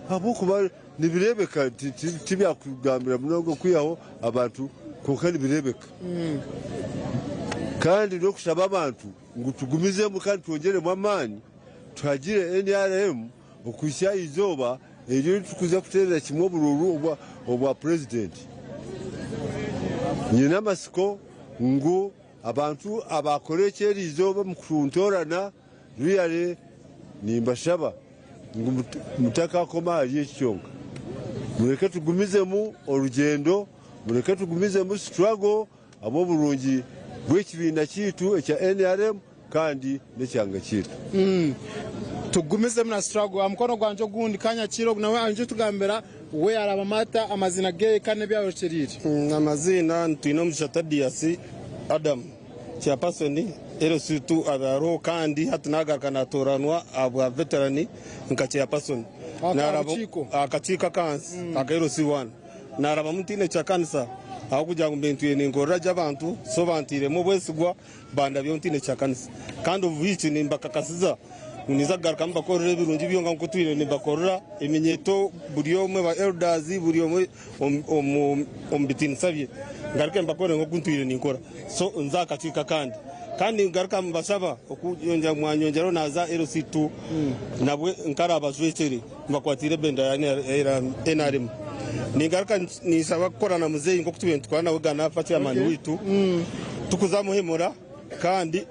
Ahabw'okuba nibireebeka, tibyakugambira munonga okwihaho abantu kwonka nibireebeka. Kandi n'okushaba abantu ngu tugumizemu kandi twongyeremu amaani tuhagire nrm okuhitsya aha izooba eri turikuza kuteerera kimwe oburuuru obwa Purezidenti. Nyine amatsiko ngu abantu abaakora eki eri izooba omu kuntoorana Really nimbashaba ngu mutakakoma ahari eki kyonka. Mureke tugumizemu orugyendo, mureke tugumizemu struggle ahabw'oburungi bw'ekibiina kyaitu ekya nrm kandi n'ekyanga kyaitu. Tugumizemu na struggle. Aha mukono gwangye ogundi Kanyakiro ogu nawe aije kutugambira we yarabamu ata, amaziina geye kandi n'ebi ayorekyereire. Amaziina Twinomugisha Tadius Adam. Chairperson LC2 abe ariho kandi hati nagaruka natoranwa ahabwa veteran nka chairperson. Aha kakiiko akansi aka LC1 narabamu ntaine kihakanisa ahabw'okugira ngu mbe ntwire ninkorera gye abantu so banteiremu obwesigwa bandabyaho ntaine kihakanisa kandi obu wiiki nimbakakasiza ngu ninza kugarukamu mbakorere ebirungi byonka nk'oku ntwire nimbakorera eminyeto buri omwe ba elders buri omwe omu bitiinisa bye ngaruke mbakore nk'oku ntwire ninkora. So nze aha kakiiko akandi. Kandi ningaruka mbashaba okunyongyera mwanyongyeraho naaza LC2 nabwe nkarabajwekyere mbakwatiire ebendera ya nrm. Ningaruka ninshaba kukora na muzeeyi nk'oku tubaire nitukora nawe Ganafa chairman waitu tukuzamuhemura kandi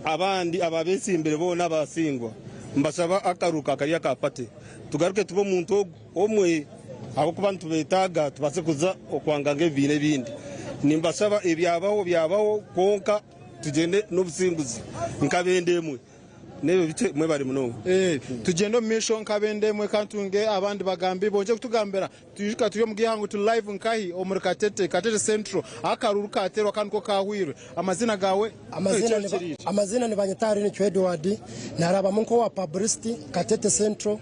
abandi ababetsimbire boona abasingwa mbashaba akaruuru ka kariya ka party tugaruke tube omuntu ogu omwe ahabw'okuba nitubetaaga tubaase kuza okwanganga ebibiina ebindi. Nimbashaba ebyabaho byabaho kwonka tugyende n'obusinguzi nk'ab'enda emwe. N'ebyo bikye mwebare munonga. Tugyende omu maisho nk'ab'enda emwe kandi tunge abandi bagambi bongye kutugambira. Twijuka turi omu Gihango turi live nkahi omuri Katete, Katete Central ahu akaruuru kateerwa kandi nikwo kaahwirwe. Amaziina gaawe Amazina amazina nibanyeta Arinityo Edward, narabamu nk'owa publicity Katete Central,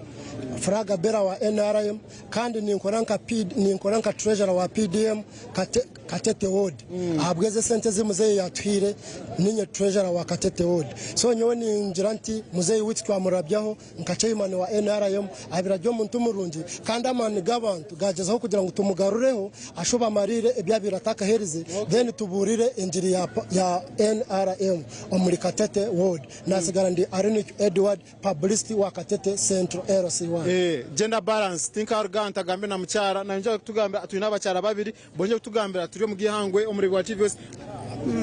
flag bearer wa nrm kandi ninkora nka ninkora nka treasurer wa PDM Kate, Katete ward. Ahabw'ezi esente ezi muzeeyi yatuhaire ninye treasurer wa Katete ward. So nyowe ningira nti muzeeyi waitu twamurabyaho Nka chairman wa nrm abaire ari omuntu murungi kandi amaani g'abantu gagyezaho kugira ngu tumugarureho ashube amariire ebi abaire atakaherize then tubuurire engiri ya nrm omuri Katete ward. Natsigara ndi Arinic Edward publicity wa Katete Central LC1. Gender balance tinkaruga aha ntagambire na mukyara nayongyera kutugambira twine abakyara babiri bongye kutugambira turi omu Gihangwe omuri bwa TVS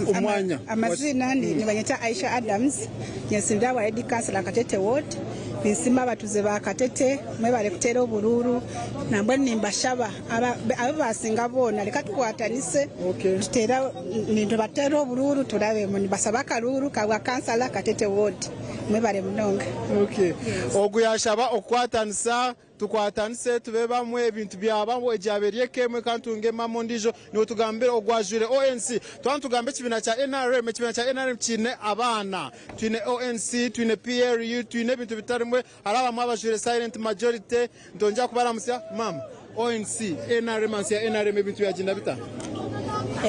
omwanya. Amaziina nibanyeta Aisha Adams, nyesimbire ahabwa Lady Councillor Katete Ward. Ninsiima abatuuze ba Katete mwebare kuteera oburuuru. Nambwenu nimbashaba abu baasinga boona reka tukwatanise tuteere nitubateera oburuuru turabemu. Nimbasaba akaruuru ka bwa kansala Katete Ward. Mwebare munonga. Ogu yaashaba okukwatanisa Tukwatanise tube bamwe ebintu byabaho egyaba eri eka emwe kandi tunge mama ondijo niwe tugambire ogwo ajwire ONC twaba nitugamba ekibiina kya nrm ekibiina kya nrm kiine abaana twine ONC twine PLU twine ebintu bitari bimwe hariho abamwe abajwire silent majority nitwongyera kubaramutsya mama ONC nrm ahansi ya nrm ebintu byagyenda bita?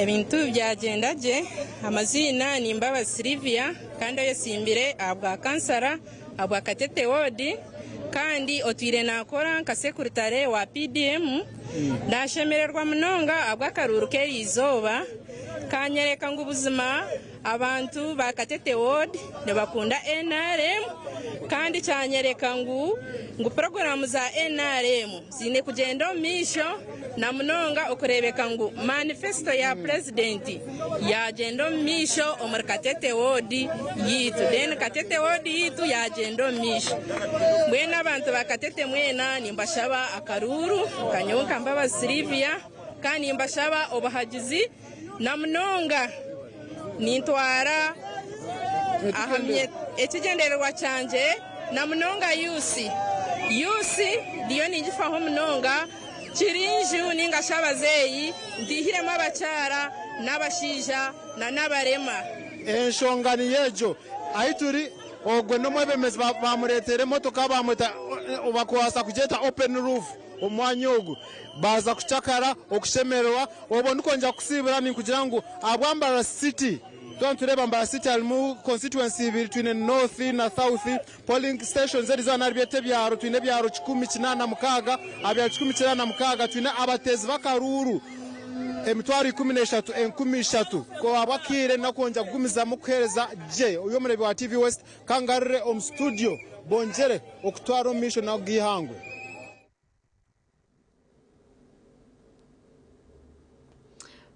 Ebintu byagyenda gye amaziina ni Mbabazi Sylvia kandi oyetsimbire ahabwa kansara ahabwa Katete Ward kandi otwire nakora nka sekuritare wa PDM. Nashemererwa munonga ahabw'akaruuru k'eriizooba kanyereka ngu buzima abantu ba Katete Ward nibakunda nrm kandi kyanyereka ngu ngu puroguraamu za nrm ziine kugyenda omu maisho na munonga okureebeka ngu manifesito ya Purezidenti yaagyenda omu maisho omuri Katete Ward yaitu. Then Katete Ward yaitu yaagyenda omu maisho. Mbwenu abantu ba Katete mwena nimbashaba akaruuru nka nyowe nka Mbabazi Sylvia kandi nimbashaba obuhagizi na munonga nintwara aha ekigyendererwa kyangye na munonga yuusi. Yuusi ndiyo ningifaho munonga. Kirinju ninga shi abazeeyi ntiihiremu abakyara n'abashaija na n'abarema. Enshonga niyo egyo. Ahi turi, ogwo n'omwebembezi baamureetera emotoka baamweta bakubaasa kugyeta open roof omu mwanya ogu. Baaza kucakara, okushemererwa. Obwo ndikwongyera kukusiibura ninkugira ngu ahabwa Mbarara City. Twaba nitureeba Mbarara City harimu constituency ibiri, twine North na South. Polling stations erizooba naribyeta ebyaro, twine ebyaro 186. Aha byaro 186 twine abateezi b'akaruuru 13,300. Ahabw'akaire nakwongyera kugumizamu kuheereza gye ori omureebi wa TV West, kangarure omu studio bongyere okutwara omu maisho n'ag'eihangwe.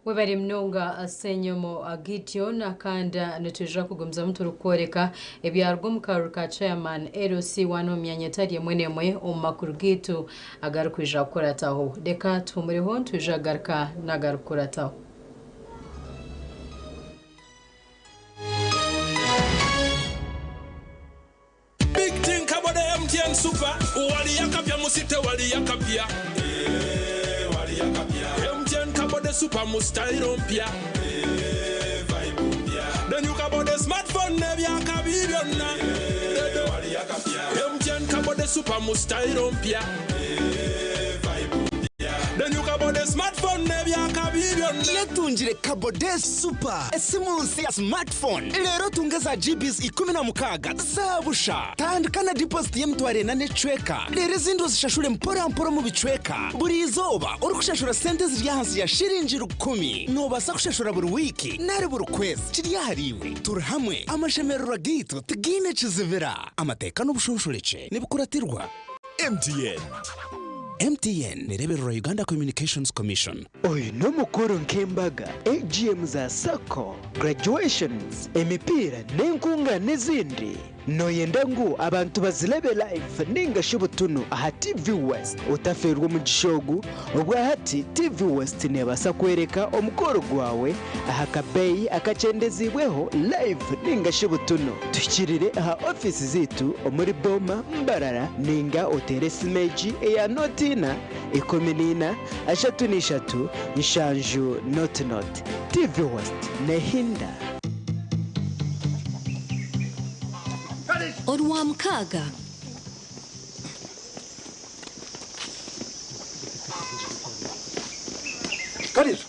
Webare munonga Ssenyomo Gideon kandi nitwija kugumizamu turikworeka ebyaruga omu karuru ka Chairman LC one omu myanya etari emwe n'emwe omu makuru gaitu agarikwija kukurataho. Reka tuhumureho nitwija kugaruka n'agarikukurataho. Big thing kabode MTN Super wali yakapya musite wali yakapya eh, wali yakapya MTN kabode Super mu style mpya eh, vibe mpya then you kabode smartphone nebyakabi byonna eh, wali yakapya MTN kabode Super mu style mpya eh, vibe mpya then you kabode smartphone nebyakabi byonna. Yetungire Kabode Super, esimu nsi ya smartphone. Leero tunge za GBs 16 za busha. Tandika na deposit y'emitwaro ena n'ecweka, reero ezindi ozishashure mpora mpora omu bicweka. Buri izooba orikushashura sente ziri ahansi ya shiringi 1,000. Noobaasa kushashura buri wiiki nari buri kwezi, kiri ahariiwe. Turi hamwe, amashemererwa gaitu tigaine kizibira. Amateeka n'obushonshorekye nibikuratirwa. MTN. MTN nerebererwa Uganda Communications Commission. Oyu n'omukoro nk'embaga, AGM za SACCO, graduations, emipiira n'enkunga n'ezindi. Noyenda ngu abantu bazirebe live ninga shi butunu aha TV West. Otaferwa omugisha ogu, obwahati TV West nebaasa kwereka omukoro gwawe aha kabeeyi akakyendezibweho live ninga shi butunu. Tuhikirire aha ofiisi zaitu omuri Boma, Mbarara, ninga otere esimu egi eya 04 14 33 7 00. TV West nehinda. Orwamukaaga. Karizo.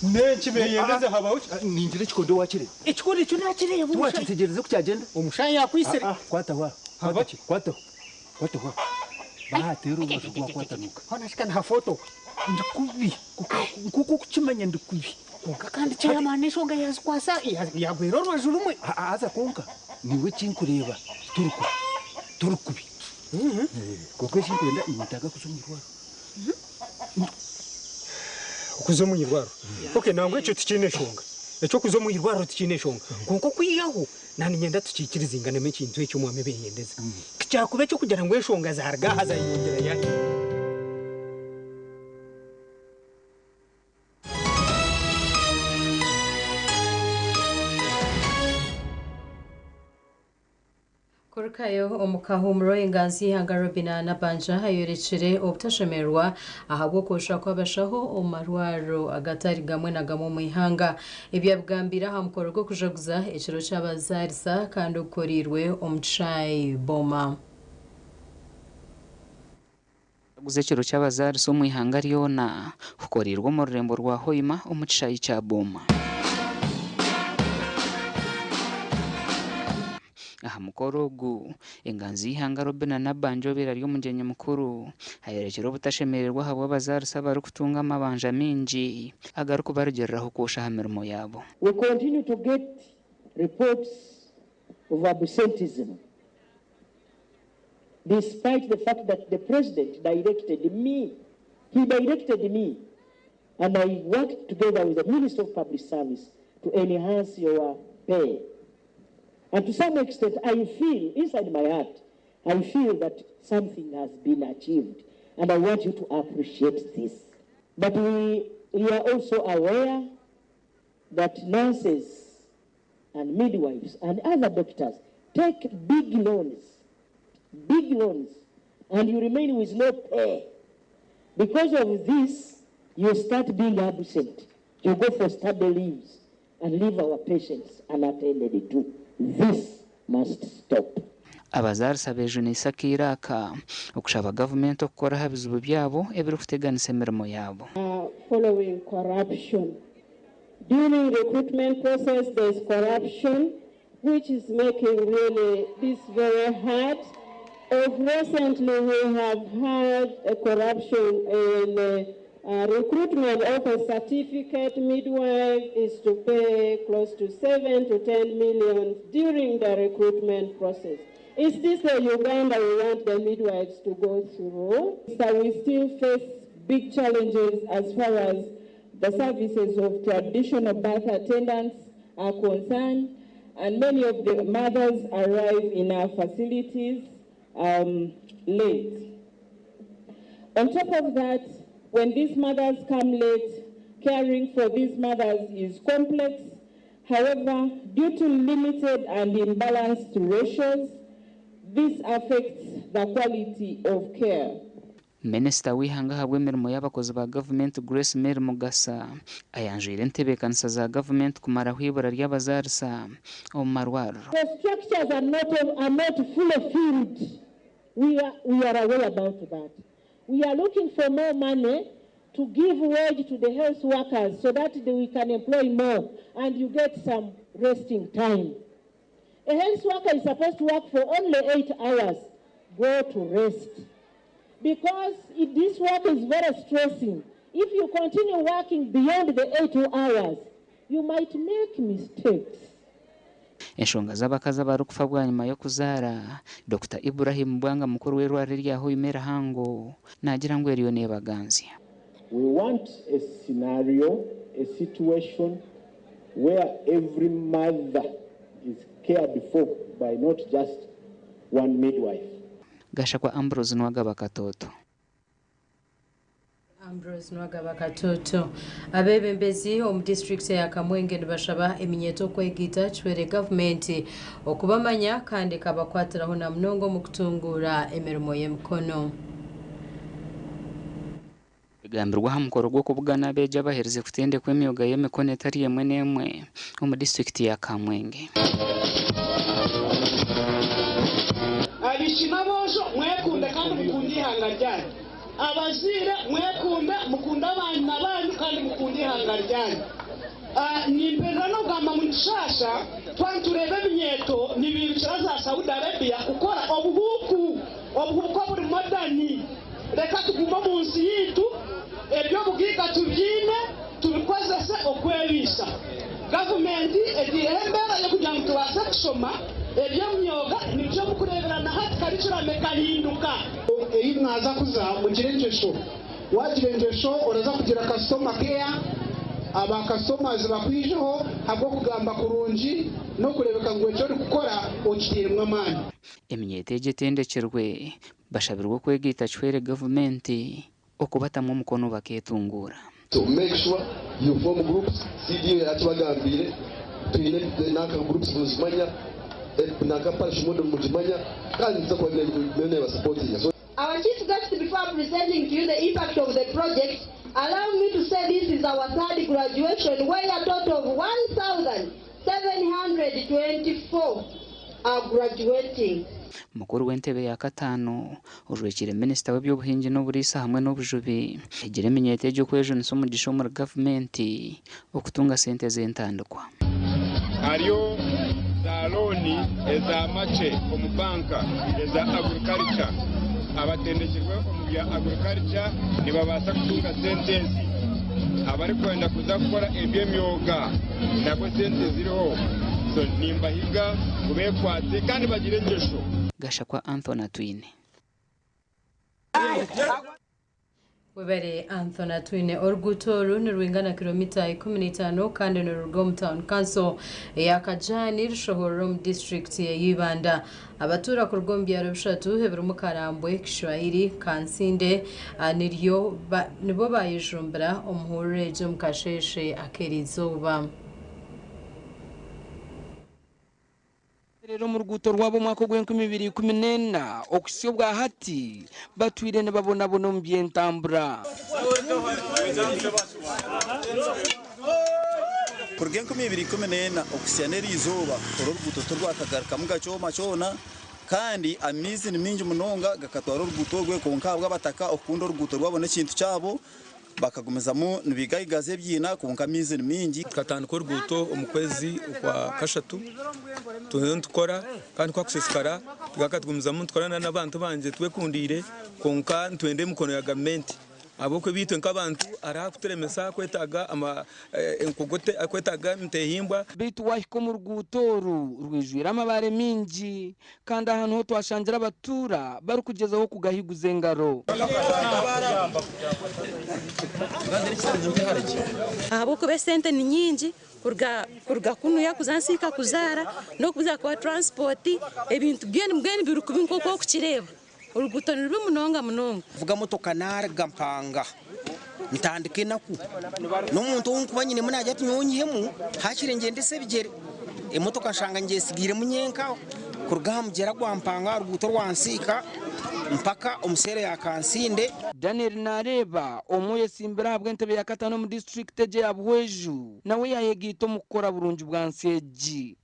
Nenki beyendeze habaho? Ningira ekikondo wakire. Ekikondo ekyo nakireeba. Tiwakitegereze ku kyagenda? Omushaija yakwisire. Kwata wa. Kwata kwata. Kwata wa. Bahatera ubasha kubakwatanuka. Hona shika na foto. Ndi kubi. Kuko kukimanya ndi kubi. Konka kandi chairman n'enshonga yazikwasa yagwera orubaju rumwe. Aza konka niwe kinkureba turi kubi. Turi kubi. Konka ekinkwenda nitaga kuza omu irwaro. Okuza omu irwaro. Okay, nangwa ekyo tikiine enshonga. Ekyo kuza omu irwaro tikiine enshonga. Konka okwihaho nani nyenda tukiikirizinganemu ekintu ekyo omwami beyendeza. Kyakuba ekyokugira ngu enshonga zaruga aha zayeyongyera yahi. Kurukayo omu kahumuro, enganzi y'eihanga Robina Nabanja ayorekire obutashemererwa ahabw'okwosha kw'abashaho omu marwaro agatari gamwe na gamwe omu ihanga. Ebi yabigambire aha mukoro gw'okujaguza ekiro ky'abazaarisa kandi ogukoreirwe omu Chai Boma. Kujaguza ekiro ky'abazaarisa omu ihanga ryona kukoreirwe omu rurembo rwa Hoima omu kishaayi kya Boma. Aha mukoro ogu, enganzi y'eihanga Robina Nabanja obaire ari omugyenyi mukuru ayorekire obutashemererwa ahabw'abazaarisa abarikutunga amabanja mingi agarikubarugiriraho kwosha aha mirimo yaabo. We continue to get reports of absenteeism despite the fact that the president directed me. He directed me and I worked together with the Minister of Public Service to enhance your pay. And to some extent, I feel, inside my heart, I feel that something has been achieved. And I want you to appreciate this. But we are also aware that nurses and midwives and other doctors take big loans, big loans, and you remain with no pay. Because of this, you start being absent. You go for study leaves and leave our patients unattended to. This must stop. Abazaarisa bejunisa akaire okushaba gavumenti okukora aha bizibu byabo ebirikuteganisa emirimo yaabo. Following corruption. During recruitment process, there's corruption, which is making really this very hard. Of recently, we have had a corruption in recruitment of a certificate midwife is to pay close to 7 to 10 million during the recruitment process. Is this the Uganda we want the midwives to go through? So we still face big challenges as far as the services of traditional birth attendants are concerned, and many of the mothers arrive in our facilities late. On top of that, when these mothers come late, caring for these mothers is complex. However, due to limited and imbalanced ratios, this affects the quality of care. Minisita w'eihanga ahabw'emirimo y'abakozi ba gavumenti Grace Mary Mugasa ayanjwire entebeekanisa za gavumenti kumaraho eibura ry'abazaarisa omu marwariro. The structures are not fully filled. We are aware about that. We are looking for more money to give wage to the health workers so that we can employ more and you get some resting time. A health worker is supposed to work for only 8 hours. Go to rest. Because this work is very stressing. If you continue working beyond the 8 hours, you might make mistakes. Enshonga z'abakazi abarikufa bwanyima y'okuzaara, Dr Ibrahim Bwanga, mukuru w'eirwariro erya Hoima Erihango, naagira ngu eriyo neebaganzya. We want a scenario, a situation where every mother is cared for by not just one midwife. Gashakwa Ambrose Nwagaba, Katoto. Ambrose Nwagaba, Katoto. Abeebembezi omu disitulikiti ya Kamwenge nibashaba eminyeto okwegiita kiwere gavumenti okubamanya kandi ekabakwatiraho na munonga omu kutunguura emirimo y'emikono. Bigambirwa aha mukoro gw'okubugana abeegi abaherize kutendekwa emyoga y'emikono etari emwe n'emwe omu disitulikiti ya Kamwenge. Abaishiki n'aboojo, mwekunde kandi mukunde ihanga ryanyu. Abazaire, mwekunde, mukunde abaana banyu kandi mukunde ihanga ryanyu. Nimperera n'okugamba ngu nitushasha twaba nitureeba ebinyeeto nibirukira za Saudi Arabia kukora obuhuuku, obuhuuku oburi modern. Reka tugume omu nsi yaitu, eby'obugiiga tubyine, tubikozese okwebiisa. Gavumenti etaireho embeera y'okugira ngu tubaase kushoma eby'emyoga, nibyo mukureebera hati curriculum ekahinduka. Eyi mwaza kuza mugire engesho, wagira engesho oraza kugira customer care, aba customers bakwijeho habw'okugamba kurungi n'okurebeka ngu ekyo orikukora okiteiremu amaani. Eminyeto egi etendekirwe bashabirwe okwegaita kihwere gavumenti okubatamu omukono bakeetunguura. So make sure you form groups. CDO yakibagambire, twine nanka groups muzimanya, nanka parish model mugimanya, kandi nza kuba nebasupportinga. So Our chief guest, before presenting to you the impact of the project, allow me to say this is our third graduation where a total of 1,724 are graduating. Mukuru w'entebe ya kataano ojwekire minisita w'ebyobuhingi n'oburiisa hamwe n'obujubi egira eminyeto egi okwejunisa omugisha omuri gavumenti okutunga sente z'entandikwa. Hariyo za loan eza makye omu banka eza agriculture. Abatendekirwe omu bya agriculture nibabaasa kutunga sente ezi. Abarikwenda kuza kukora eby'emyoga nabwo sente ziriho. So nimbahiga ngu bekwate kandi bagire engesho. Gashakwa Anthony Atwine. Webare, Anthony Atwine. Oruguuto oru nirwingana kilomita 15 kandi niruruga omu town council eya Kajani rushohorera omu disitulikiti ey'Ibanda. Abatuura kuruga omu byaro bishatu ebirimu Karambwe, Kishwahili, Kansinde niryo nibo bayejumbira omuhuriro egi omu kasheeshe ak'eriizooba. Rero omu ruguuto rwabo omwaka ogw'e 2014 okuhitsya obwa hati batwire nibabonabona omu by'entambura. Kuruga 2014 okuhitsya n'eriizooba, oru oruguuto turwakagarukamu gakyoma kyona, kandi amaizi ni mingi munonga gakatwara oruguuto orwe. Kwonka ahabw'abataka okukunda oruguuto rwabo n'ekintu kyabo, Bakagumizamu nibigaigaza ebiina kwonka amaizi ni mingi. Tukatandika oruguuto omu kwezi kwa kashatu turiyo nitukora kandi kwakusiisikara tugaka tugumizamu nitukorana n'abantu bangye twekundiire, kwonka nitwenda emikono ya gavumenti ahabw'okuba itwe nk'abantu hariho ahakuturemesa kwetaaga enkogote, kwetaaga emitehimbwa. Beitu waahika omu ruguuto oru rwijwire amabaare maingi kandi aha niho twashangire abatuura barikugyezaho kugahiguza engaro. Ahabw'okuba esente ni nyingi kuruga kunuya kuza Nsiika kuzaara n'okuza kuba transport, ebintu byona mbwenu biri kubi nk'oku orikukireeba. Oruguuto ni rubi munonga munonga. Nvuga motoka naruga Mpanga ntandika enaku n'omuntu ou nkuba nyinemu naagira ati nyowe onyihemu hakiri ngyendese ebigyere, emotoka nshanga ngyesigiiremu nyenka kuruga aha mugyera gwa Mpanga aha ruguuto rwa Nsiika mpaka omu seera ya Kansinde. Daniel Nareeba, omwe oyetsimbire ahabw'entebe ya kataano omu disiturikiti egi eya Buhweju, nawe yaayegaita omu kukora burungi bwansi egi.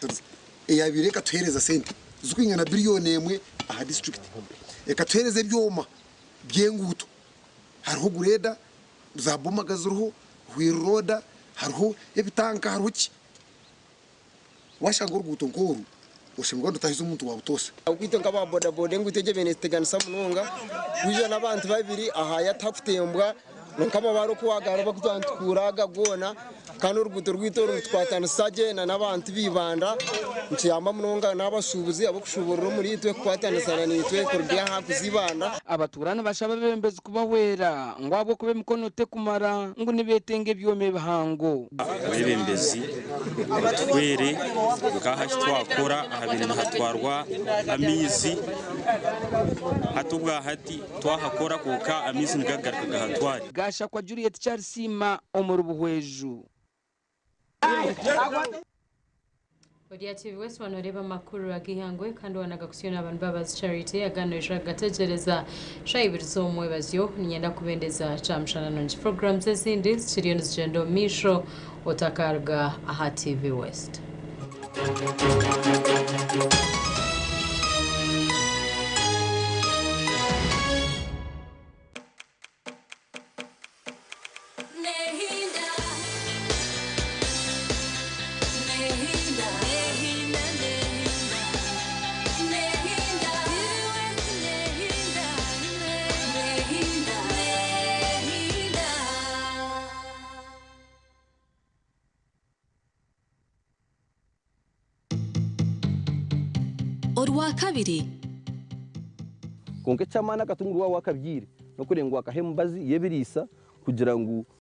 Eyabaire ekatuheereza sente zirikwingana biriyoni emwe aha disiturikiti, ekatuheereza ebyoma by'enguuto, hariho gureeda, za bomaga ziriho, hwiri rooda, hariho ebitanka, hariho ki. Waashanga oruguuto nk'oru, oshemereire kuba nirutahiza omuntu wa butoosha. Itwe nk'aba bodaboda enguuto egyo ebaire netuteganisa munonga, kwija n'abantu babiri ahaya tihakutembwa nk'amabaare oku wagareeba ku twaba nitukuura aga goona kandi oruguuto rwaitu oru nitukwatanisa gye n'abantu b'Ibanda, nikiyamba munonga n'abashuubuzi ab'okushuuburira omuri itwe kukwatanisa naitwe kuruga aha kuza Ibanda. Abatuura nibashaba abeebembezi kubahwera ngu ahabw'okuba emikono tekumara ngu nibeetenga ebyoma ebihango. Abeebembezi batuhwere nk'aha ahu twakora ahabaire nihatwarwa amaizi hati obwahati twahakora kwonka amaizi nigagaruka gahatware. Gashakwa Juliet Kyarisiima omuri Buhweju. Ori TV West wanoreeba amakuru ag'eihangwe kandi wanaga kutsyo n'abantu Mbabazi Charity aganoija kugategereza shaaha ibiri z'omwebazyo. Niinyenda kubendeza kyamushana nungi. Programs ezindi zikiriyo nizigyenda omu maisho, otakaruga aha TV West. Orwakabiri. Kwonka eky'amaani akatungurwa waaba waakabyaire n'okureeba ngu waakaha emibazi y'ebiriisa kugira ngu.